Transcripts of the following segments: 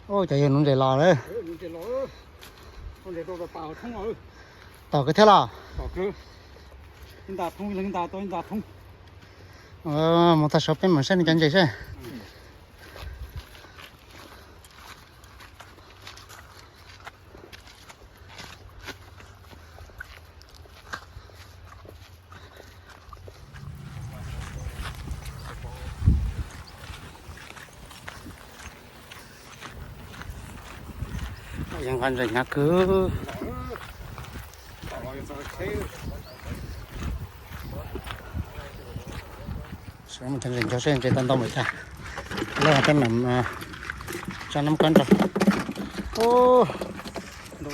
Ua cas yog nuv ntses los lawm. Tom kawg thiab los? Mus tag saum peb mam saib nws cov ntses seb. Yeej nqa ntses hnyav kawg. Sawv mus cov ntses ncho seb ntses tau ntau npaum cas. Lawv peb mam tsa nab kab nrog.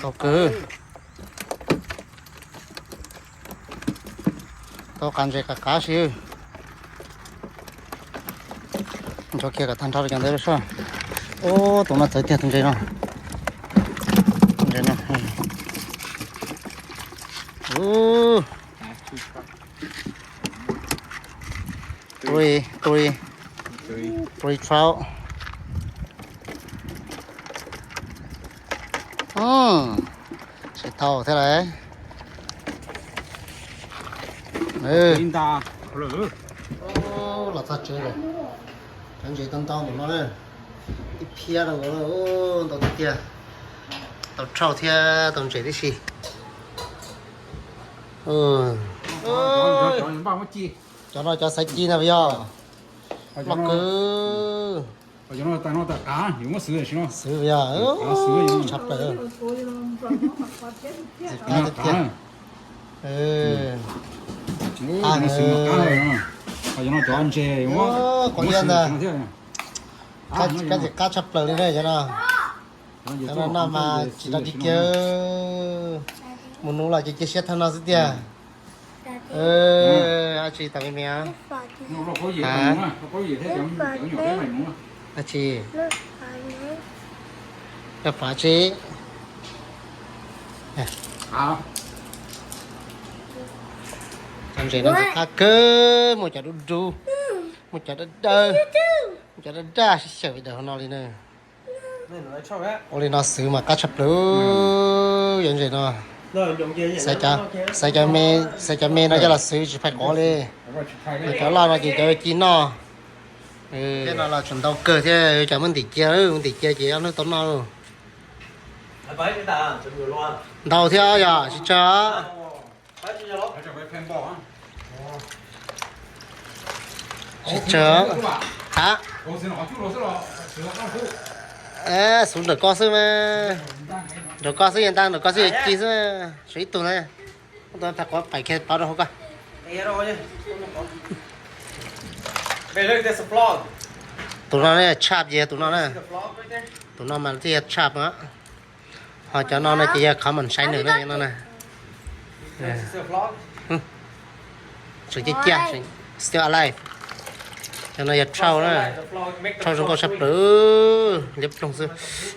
Tau kawg. Tau qab ntses qab qab si. Ncho kiag kom tag nrho rau cov ntawd lawm soj. Ub, tus no txawv tiag tus ntses no. Ntses no. Ub. Three, three, three trout. Tsis tau thiab lauj. Los txog tsev lawm. Cov ntses tau ntau ntawm no na. Ib phiab rau ntau tiag tiag. Tau trout thiab tau ntses tib si. Cov no cov xaiv ci na yog. Loj kawg. Xwv yog tshaj plaws. Txiv qab tiag tiag. Qab ntses, qab ntses qab tshaj plaws li na cov no. Cov no no mas tsis tau dim kiag. Mus nuv los ces cia siab tag no xwb tiag. Ab tsi tas me me. Ab tsi. Lawv fav tsi. Cov ntses no ntxim qab kawg, muaj cov dub dub, muaj cov dawb dawb, muaj cov daj daj sib xyaw li daws hauv no li na. Ua li no xwv mas qab tshaj plaws. Cov ntses no xaiv cov me, xaiv cov me no coj los xwv tsis phais quav li. Cov loj no ces cov ci noj. Tej no los tseem ntau kawg thiab, cov muab ntim cia, muab ntim cia ces ob hnub tau noj. Ntau thiab yog tsis tsawg. Tsis tsawg. Ha, xub nraum koj xwb mas. Nraum koj xwb yog ntag, nraum koj xwb yog ci xwb. Tshuav ib tug na. Tua phais quav pais kiag pauv rau hauv koj. Tus no ne tshaj ces tus no na. Tus no mas thiaj yog tshaj na. Ho cov no no ces yog common Chinese na, cov no na. Tseem ciaj ciaj, still alive. Cov no yog trout na. Trout zoo nkauj tshaj plaws, liab ploog xwb.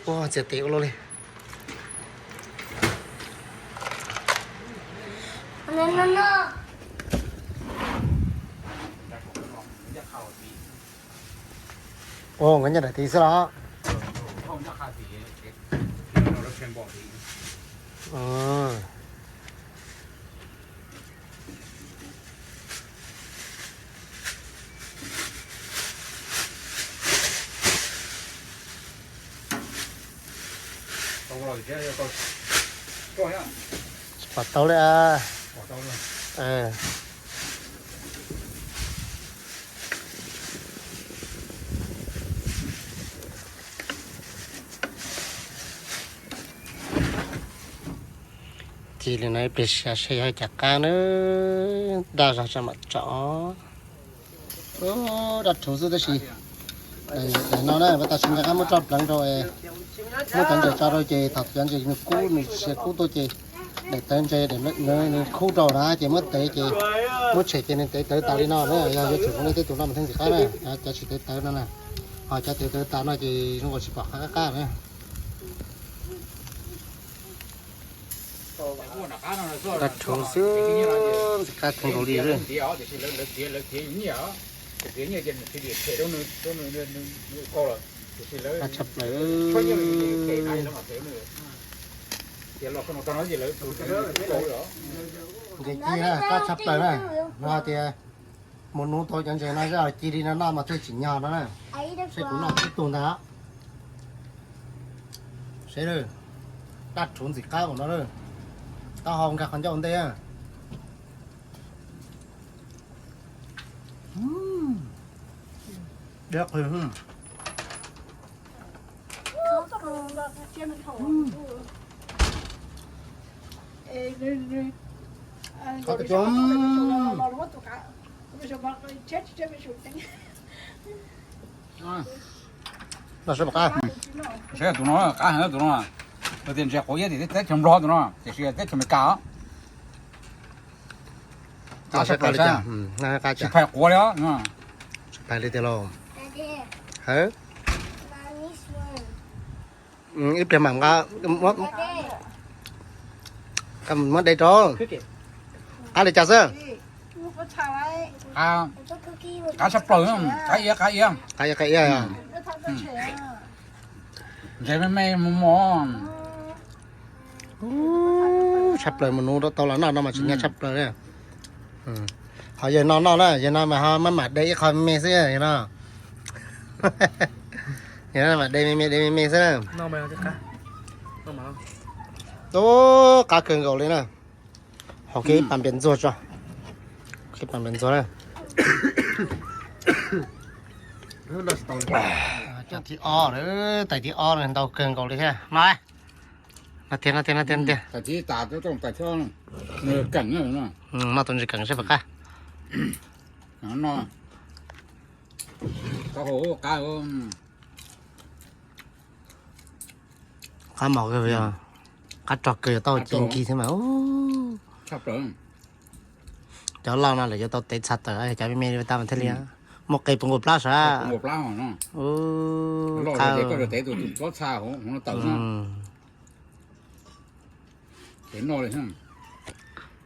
Ua txias tes ua luaj li. Ua nkawd nyob daim tid xwb los? Tsis pom tau li a. Ci li no ib pliag sia seb yog cas qab na, daj zog tso mam tso. Daj rhuv xwb tab sis daim no na, tam sim nqa qab muab tso pleev rau, muab cov ntses tso rau ces thaum cov ntses nws kub nws siav kub tuaj ces daim tawv ntses nws khub rau na ces muab tev ces muab tshem ces nws tev tawv tas li no na. Yog yuav tsum ua li tej tus no mas thiaj ntxim qab na, cov tsis tev tawv no na. Ho cov tes taw tas no ces zoo nkaus tsis pom qab qab na. Qab rhuv xwb, ntxim qab kawg nkaus li lawm. Qab tshaj plaws. Ntses ci na, qab tshaj plaws na. No tias mus nuv tau cov ntses no zaj ci li no noj mas thiaj tsim nyog no na. Seb kuv noj tib tug ntag. Seb, daj rhuv ntxim qab ua no lawm. Taub hau nkag qhov ncauj ua ntej. Dab qhwv. Qhov tias cua. No seb puas qab. Saib tus no qab heev tus no. Lawv tias ntses quav iab tim teb chaws Nplog tus no tiam sis teb chaws Amelikas. Qab tshaj plaws, tsis phais quav li os. Tsis phais li tiag lauj. Ib pliag mam nqa, muab de rau. Qab li cas xwb? Qab tshaj plaws, qab iab, qab iab. Qab iab, qab iab. Ntses me me mos mos. Tshaj plaws, mus nuv tau los noj no mas tsim nyog tshaj plaws li. Ho yawg no noj na, yawg no mas ho maj mam de ib qho me me xwb yawg no. Yawg no mam de me me, de me me xwb na. Ub, qab kawg nkaus li na. Haus kiag ib pas npias ntxuag tso. Ib pas npias ntxuag na. Cov thib ob, tais thib ob ntau kawg nkaus li thiab no. No tiag, no tiag, no tiag, no tiag. Noj tus ntses keem seb puas qab. Qab mos, qab rog kawg, yuav tau ci nkig thiab mas. Cov loj no lawm yuav tau tev txha tawm, cov me me li tab mas thiaj li muaj qe puv nkaus plab sav.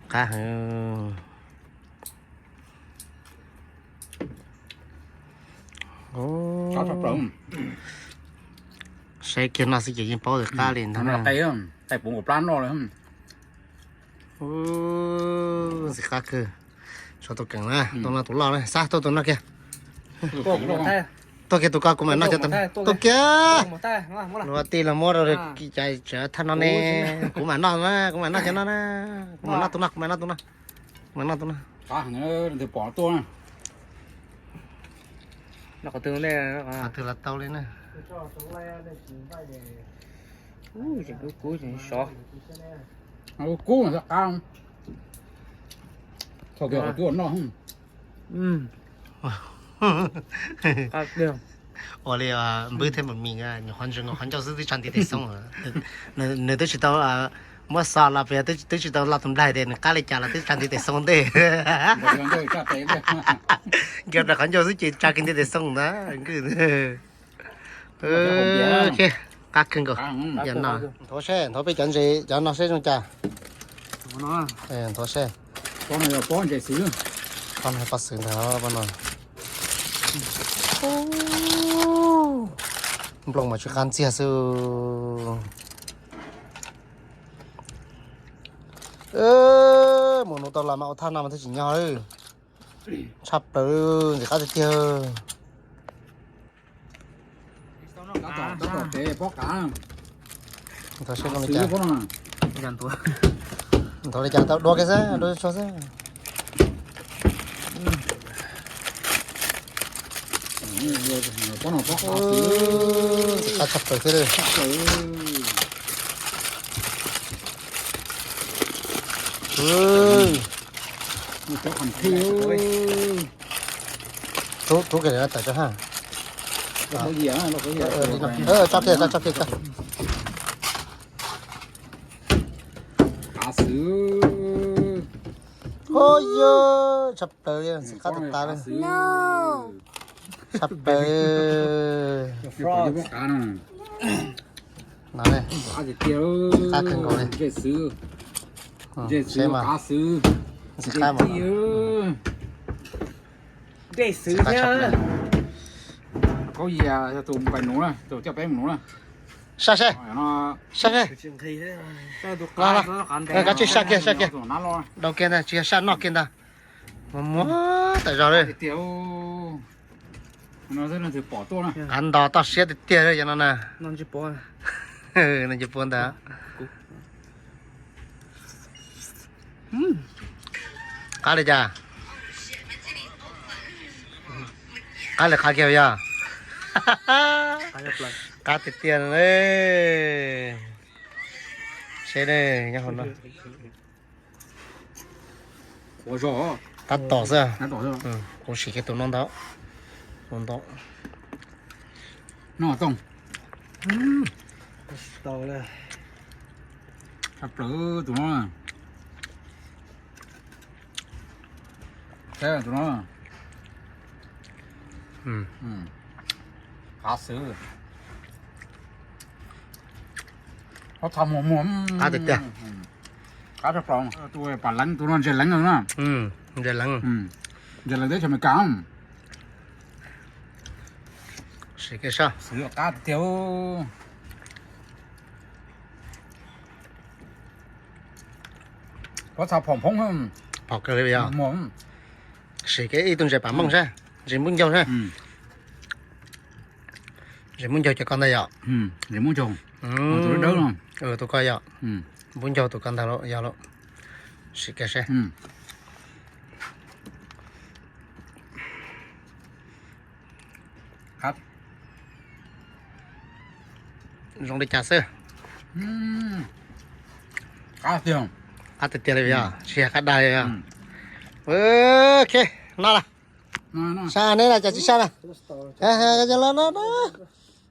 Qab heev. Saib kiag noj xwb ces yeej paub tias qab li ntag. Ntxim qab kawg. Tso tus keem na, tus no tus loj na, xav tuaj tus no kiag. Tuaj kiag tus ko kuv mam noj cov, tuaj kiag. Luag tij los muab rau cov thaj no ne, kuv mam noj na, kuv mam noj cov no na. Kuv mam noj tus no, kuv mam noj tus no. Kuv mam noj tus no. Qhov twg los tau li na. Kub qab. Thaum twg kuv noj. Ua li npwb thiab mas mis, nyuam qhuav ntsia qhov ncauj xwb twb tsa ntiv tes xoo. Nws twb tsis tau muab xo los, twb tsis tau lo tus nplaig tias nws qab li cas los twb tsa ntiv tes xoo ntej. Nkaus rau qhov ncauj xwb ces tsa kiag ntiv tes xoo ntag. Qab kawg nkaus. Nthuav seb, nthuav peb cov ntses cov no seb zoo cas. Nthuav seb. Pob ntses xwb. Pob no pob xwb ntag pob no. Nplooj mas tsis qab ntxiag xwb. Mus nuv tau los mas ua thaj no mas thiaj tsim nyog. Tshaj plaws, ntxim qab tiag tiag. Nthuav seb zoo li cas. Nthuav li cas tau dua kiag xwb, dua tso xwb. Ntxim qab tshaj plaws xwb. Rub kiag tawm tso ha. Tso kiag, tso kiag, tso. Qab xwb. Ua yog tshaj plaws li, ntxim qab tas tas li. Sab plaws. No, qab kawg nkaus li. Ntsej xwb, ntxim qab mas. Ntsej xwb thiab. Kaub Yia yog tus pais nuv na, tus coj peb mus nuv na. Sab seb. Sab seb. Kav tsij sab kiag, sab kiag. Dau kiag ntag, tsis yog sab noj kiag ntag. Muag muag tas zog li. Qav ntos toj siab tiag tiag li cov no na. Noj tsis puas ntag. Qab li cas? Qab li qab kiag yog? Qab tiag tiag li. Seb ne, nyob hauv no. Tab tom xwb. Kuv siv kiag tus no ntau. Tus ntau. Noj tooj. Tau li. Sab plaws tus no. Saib tus no. Qab xwb. Qab txha muag muag. Qab tiag tiag. Qab tshaj plaws. Tus pam leev tus no ntses leev na. Ntses leev. Ntses leev teb chaws Amelikas. Siv kiag sab. Xwb qab tiag tiag. Qab txha phom phoob. Phom kawg li yog. Siv kiag ib tug ntses pam mooj sab, ntses npub ncaug sab. Ntses npub ncaug cov ko ntag yom? Ntses npub ncaug. Tus dawb dawb no. Tus ko yog. Npub ncaug tus ko ntag los yog los. Siv kiag seb. Zoo li cas xwb? Qab tiag tiag li yog, tsis yog qab dag li yog. Ok, noj lawm. Sab neb na, cas tsis sab na? Los no,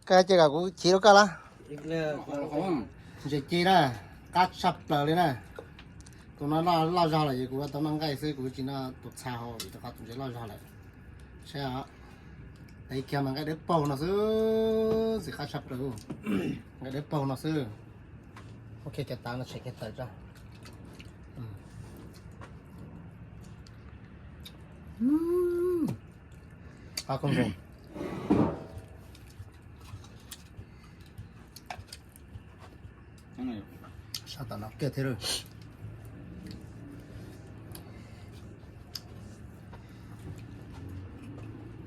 koj ces kom kuv chiv rau koj lawm. Ntses ci na, qab tshaj plaws li na. Tus no loj zog lawm ces kuv tau noj nqaij xwb, kuv tsis noj tus txha hauv vim rau qhov tus ntses loj zog lawm. Saib os, tev kiag mas nqaij dawb paug no xwb, ntxim qab tshaj plaws. Nqaij dawb paug no xwb. Ok, cov tav no tshem kiag tawm tso. Qab koob zoo. Sab tom no kiag thiab.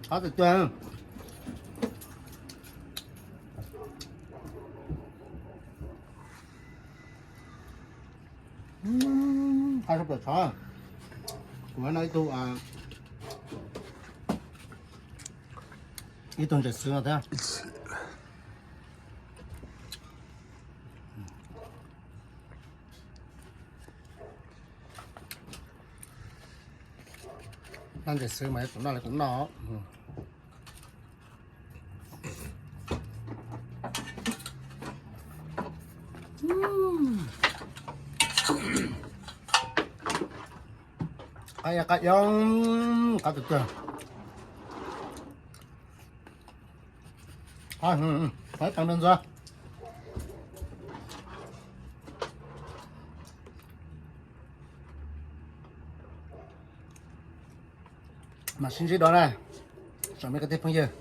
Qab tiag tiag. Qab tshaj plaws tshov. Kuv noj ib tug, ib tug ntses xwb no thiab. Noj ntses xwb mas yuav tsum noj li kuv noj. Qab ib qab ib, qab tiag tiag. Qab, qab tag ntxuav. Mam sib ntsib dua na, tsoom me kwv tij phooj ywg.